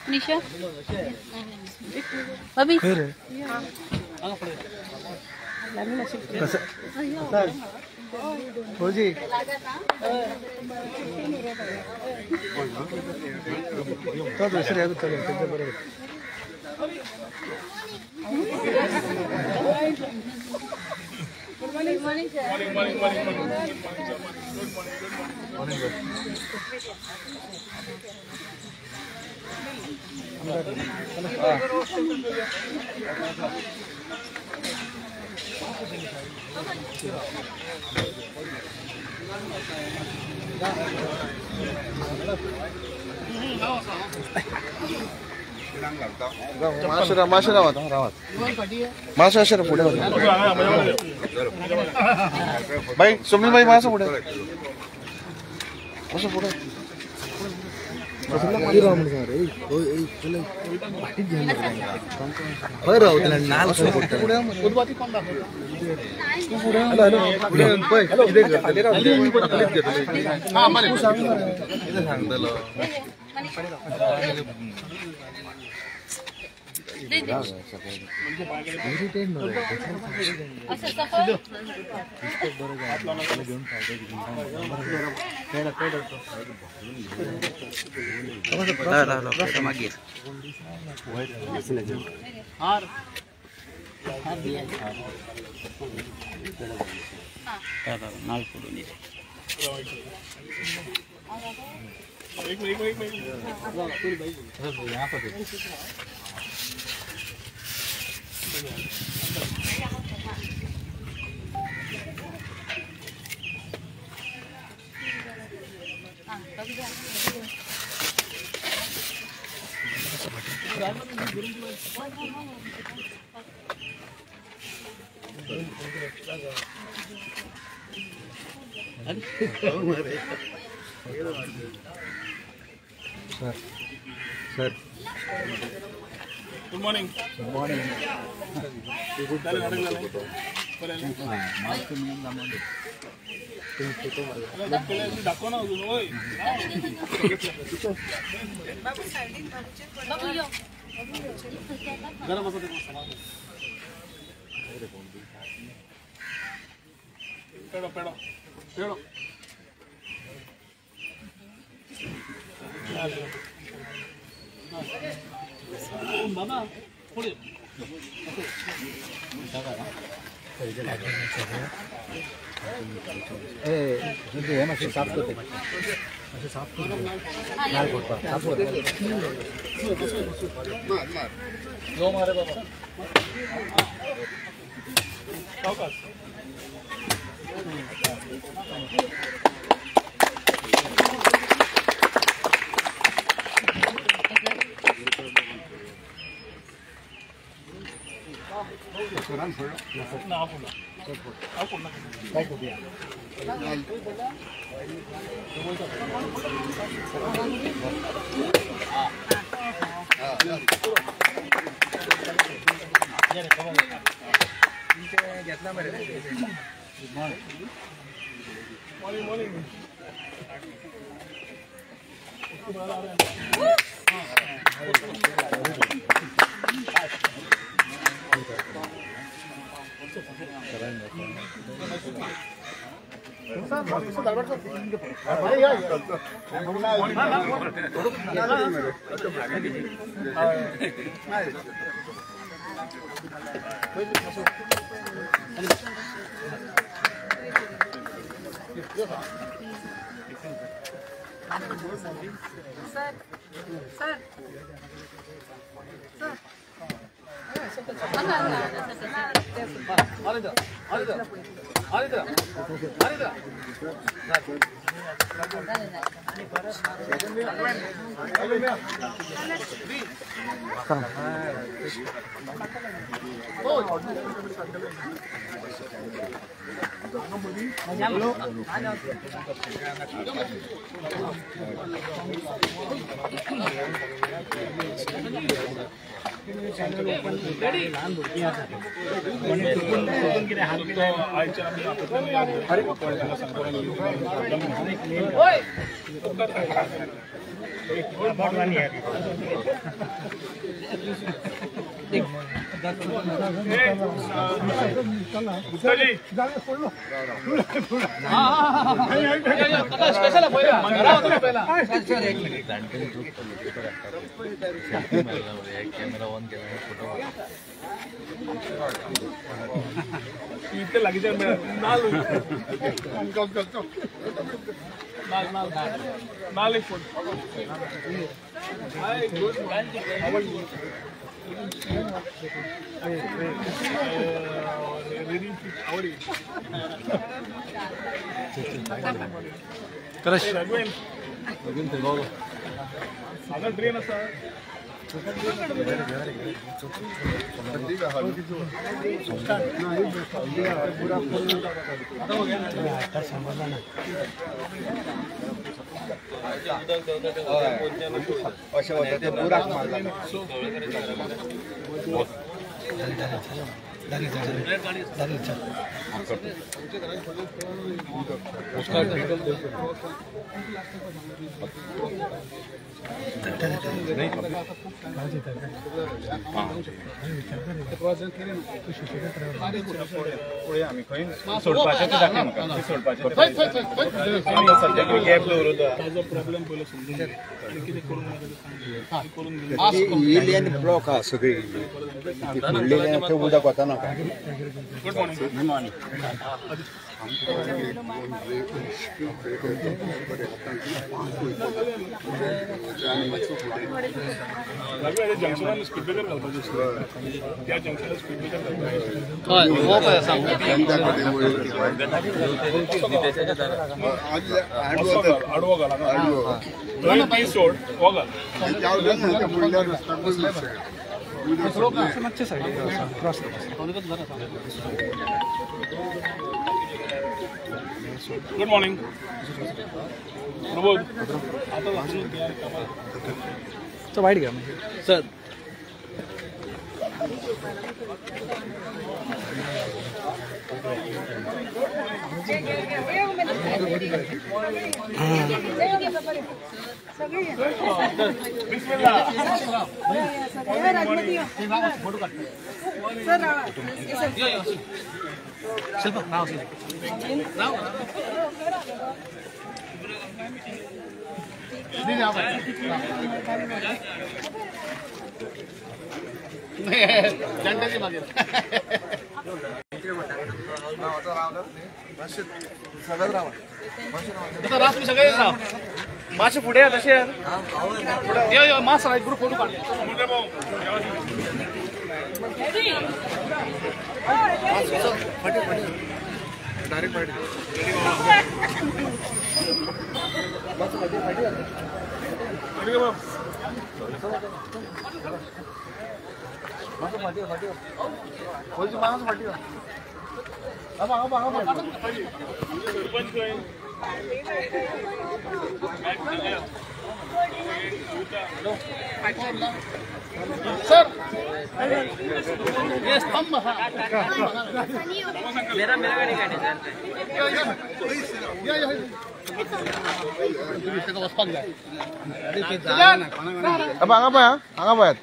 निशा भाभी Good morning, sir. Morning, morning, morning, morning. Good morning, good morning. माशा पुढे बाई सुनील बाई माशा पुढे माशा पुढे Sir, sir. Good morning. Good morning. पेड़ो पेड़ो पेड़ो बाबा थोड़ी साफ करते साफ दो मारे बाबा Morning, morning. Sir, sir, sir. Block हा सगळी फुडलेले उदक वतना. Good morning. जंक्शनान स्पीड ब्रेकर घालपाचें त्या जंक्शनार स्पीड ब्रेकर घालपाचें. आडवो घाल थंय सोड हो घाल. Good morning Prabodh. वाईट घ्या सर. मातशें फुडें तशें मास ग्रुप फोटो काड. सर ये स्तंभ मेरा मेरा गाड़ी गाड़ी सर. अब हांगा पळय हांगा पळयात.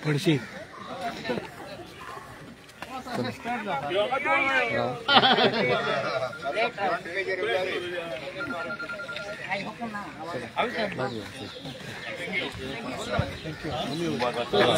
पडशी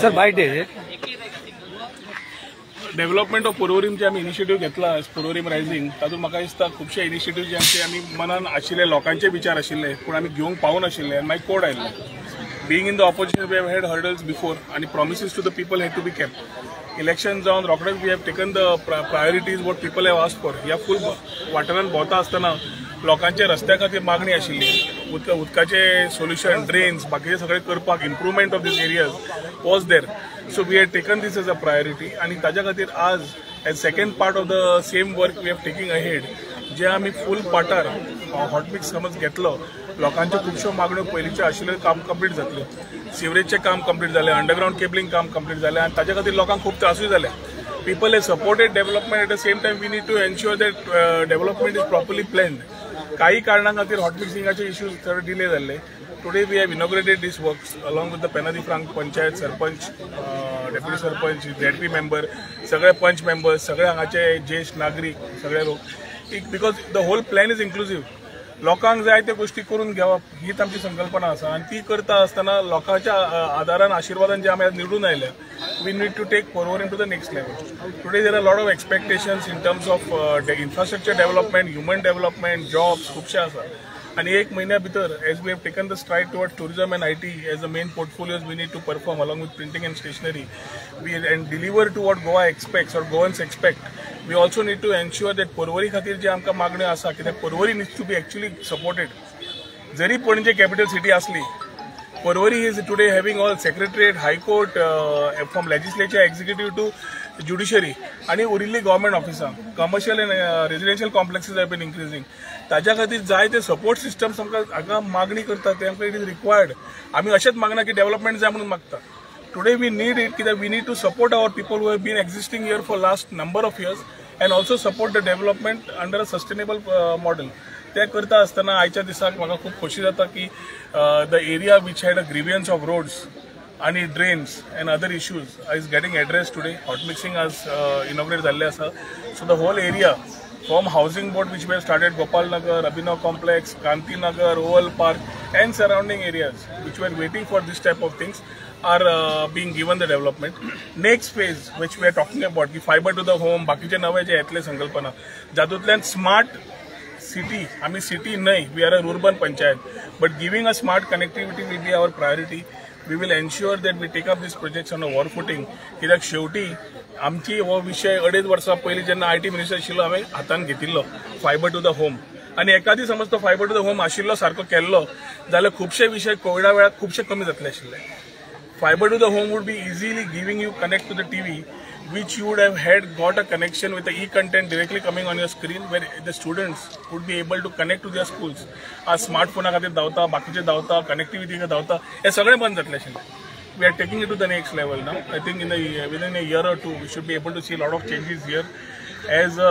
सर बाइट दे. डेव्हलपमेंट ऑफ पोर्वोरीम जे आमी इनिशिएटीव घेतला पोर्वोरीम रायझींग, तातूंत म्हाका दिसता खुबशे इनिशिएटीव जे आमचे आमी मनान आशिल्ले, लोकांचे विचार आशिल्ले, पूण आमी घेवंक पावनाशिल्ले आनी मागीर कोड आयिल्लो. Being in the opposition, we have had hurdles before आनी promises to the people had to be kept. Election जावन रोखडेच we have taken the priorities what people have asked for. ह्या फूल वाठारांत भोंवता आसतना लोकांचे रस्त्या खातीर मागणी आशिल्ली, उदकाचे सोल्युशन, ड्रेन्स, बाकीचे सगळे करपाक improvement of these areas was there. So we have taken this as a priority आनी ताज्या खातीर आज as second part of the same work we have taking ahead, जे आमी फूल पाटार हॉटमिक्स समज घेतलो, लोकांच्यो खुबश्यो मागण्यो पयलींच्यो आशिल्ल्यो काम कंप्लीट जातल्यो. सिवरेजचें काम कंप्लीट जालें, अंडरग्रावंड केबलिंग काम कंप्लीट जालें आनी ताज्या खातीर लोकांक खूब त्रासूय जाले. People have supported development, at the same time we need to ensure that development is properly planned. काही कारणां खातीर हॉट मिक्सिंगाचे इश्यूज थोडे डिले जाल्ले. Today we have inaugurated these works along with the Penha de Franca panchayat, sarpanch, deputy sarpanch, ZP member, सगळे पंच members, सगळे हांगाचे ज्येश्ठ नागरीक, सगळे लोक, because the whole plan is inclusive. लोकांक जाय त्यो गोश्टी करून घेवप हीच आमची संकल्पना आसा आनी ती करता आसतना लोकांच्या आदारान, आशिर्वादान जे आमी आज निवडून आयल्या, we need to take Porvorim to the next level. Today there are lot of expectations in terms of infrastructure development, human development, jobs खुबशे आसा आनी एक म्हयन्या भितर as we have taken the stride toward tourism and IT as the main portfolios we need to perform along with printing and stationery we and deliver to what Goa expects or Goans expect. We also need to ensure that Porvorim खातीर जे आमकां मागण्यो आसा, कित्याक Porvorim needs to be actually supported. जरी Panaji capital city आसली, Porvorim is today having all secretariat, high court, from legislature, executive to judiciary आनी उरिल्ली government ऑफिसां, commercial and residential complexes have been increasing. ताज्या खातीर जाय ते सपोर्ट सिस्टम्स आमकां हांगा मागणी करता, ते आमकां it is required. आमी अशेंच मागना की डेव्हलपमेंट जाय म्हणून मागता. Today we need it कित्याक we need to support our people who have been existing here for last number of years and also support the development under a sustainable model. ते करता आसतना आयच्या दिसाक म्हाका खूब खोशी जाता की the area which had a grievance of roads आनी drains and other issues is getting address today. Hot mixing आज इनॉग्रेट जाल्लें आसा. So the whole area from housing board which we have started, Gopal Nagar, Abhinav complex, Kanti Nagar, Oval Park and surrounding areas which were waiting for this type of things are being given the development. Next phase which we are talking about की fibre two the home, बाकीचे नवे जे येतले संकल्पना जातूंतल्यान smart city, आमी city न्हय, we are a urban panchayat, but giving a smart connectivity will be our priority. We will ensure that we take up these projects on a war footing. कित्याक शेवटी आमची हो विशय 2.5 वर्सां पयलीं जेन्ना I T minister आशिल्लो हांवें हातान घेतिल्लो फायबर टू the home, आनी एकादी समज तो फायबर टू the home आशिल्लो सारको केल्लो जाल्यार खुबशे विशय कोविडा वेळार खुबशे कमी जातले आशिल्ले. Fiber to the home would be easily giving you connect to the TV, which you would have had got a connection with the e-content directly coming on your screen, where the students would be able to connect to their schools. आज स्मार्टफोना खातीर धांवता, बाकीचे धांवता, connectivity धांवता, हे सगळें बंद जातलें आशिल्लें. We are taking it to the next level now. I think in the within a year or two we should be able to see a lot of changes here. As a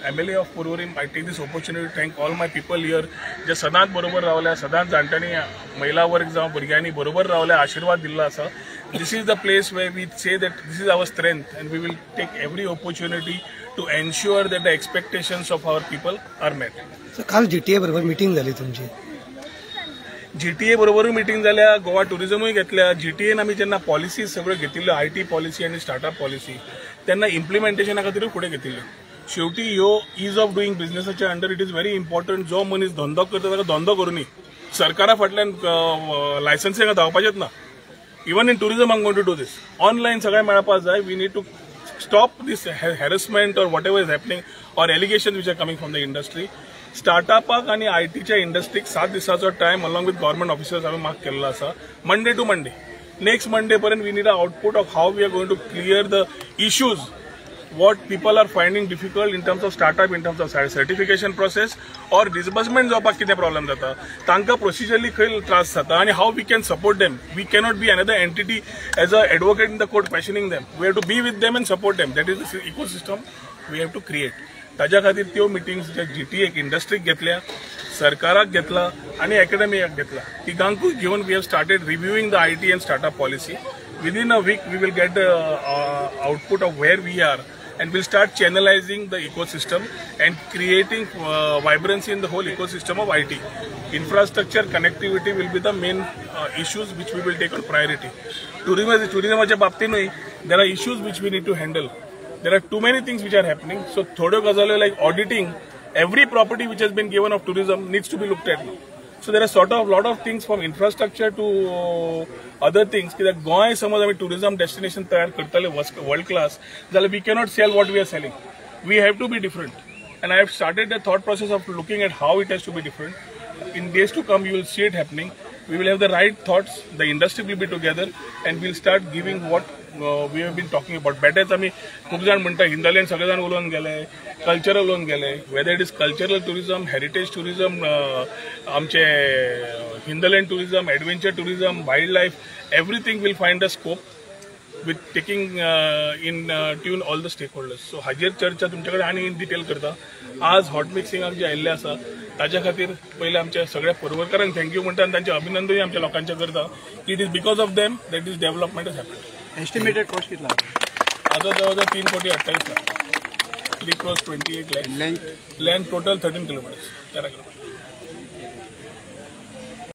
MLA of Porvorim, I take this opportunity to thank all my people here जे सदांच बरोबर रावल्या, सदांच जाणट्यांनी, महिला वर्ग जावं भुरग्यांनी बरोबर रावल्या, आशिर्वाद दिल्लो आसा. This is the place where we say that this is our strength and we will take every opportunity to ensure that the expectations of our people are met. काल जीटीए बरोबर मिटींग जाली तुमची? जीटीए बरोबरूय मिटींग जाल्या, गोवा टुरिजमूय घेतल्या. GTN आमी जेन्ना policy सगळ्यो घेतिल्ल्यो, I T policy आनी स्टार्टअप पॉलिसी, तेन्ना इम्प्लिमेंटेशना खातीरूय फुडें घेतिल्ल्यो. शेवटी ह्यो is of doing बिझनेसाच्या under it is very important. जो मनीस धंदो करता ताका धंदो करूनी, सरकारा फाटल्यान लायसन्सिंगा धांवपाचेंच ना. Even in tourism I am going to do this. Online सगळें मेळपाक जाय. We need to stop this harassment or whatever is happening or allegation which are coming from the industry. स्टार्टअपाक आनी I टीच्या इंडस्ट्रीक 7 दिसाचो time along with government officers हांवें mark केल्लो आसा. Monday to Monday, next Monday पर्यंत we need a output of how we are going to clear the issues what people are finding difficult in terms of startup, in terms of certification process or disbursement जावपाक कितें problem जाता, तांकां प्रोसिजरली खंय त्रास जाता आनी how we can support them. We cannot be another entity as a advocate in the court questioning them. We have to be with them and support them. That is the ecosystem we have to create. ताज्या खातीर त्यो meetings जे जीटीएक इंडस्ट्रीक घेतल्या, सरकाराक घेतला आनी एकेडमियाक घेतला, तिगांकूय घेवन we have started reviewing the IT and startup policy. Within a week we will get the output of where we are and we'll start channelizing the ecosystem and creating vibrancy in the whole ecosystem of IT. Infrastructure, connectivity will be the main issues which we will take on priority. टुरिझमाच्या बाबतीनूय there are issues which we need to handle. There are too many things which are happening. So थोड्यो गजाल्यो like auditing every property which has been given of tourism needs to be looked at. So there are sort of lot of things from infrastructure to other things कित्याक गोंय समज आमी tourism destination तयार करतले world class जाल्यार we cannot sell what we are selling. We have to be different. And I have started the thought process of looking at how it has to be different. In days to come, you will see it happening. We will have the right thoughts, the industry will be together, and we'll start giving what we have been talking about. बेटेच आमी खूब जाण म्हणटा हिंदलँड सगळे जाण उलोवन गेले, cultural उलोवन गेले, whether it is cultural tourism, heritage tourism, आमचे hinterland tourism, adventure tourism, wild life, everything will find a scope with taking in tune all the stakeholders. So हाजेर चर्चा तुमचे कडेन आनी इन डिटेल करता. आज हॉट मिक्सिंगाक जे आयिल्ले आसा ताच्या खातीर पयलीं आमच्या सगळ्या पर्वरकारांक thank you म्हणटा आनी तांचें अभिनंदनूय आमच्या लोकांचें करता. It is because of them that is development is happen. Estimated cost कितला? आतां जवळ जवळ 3 कोटी 28 lakh, 3 crores 28 lakh. Length? Length total 13 kilometers, 13 kilometer.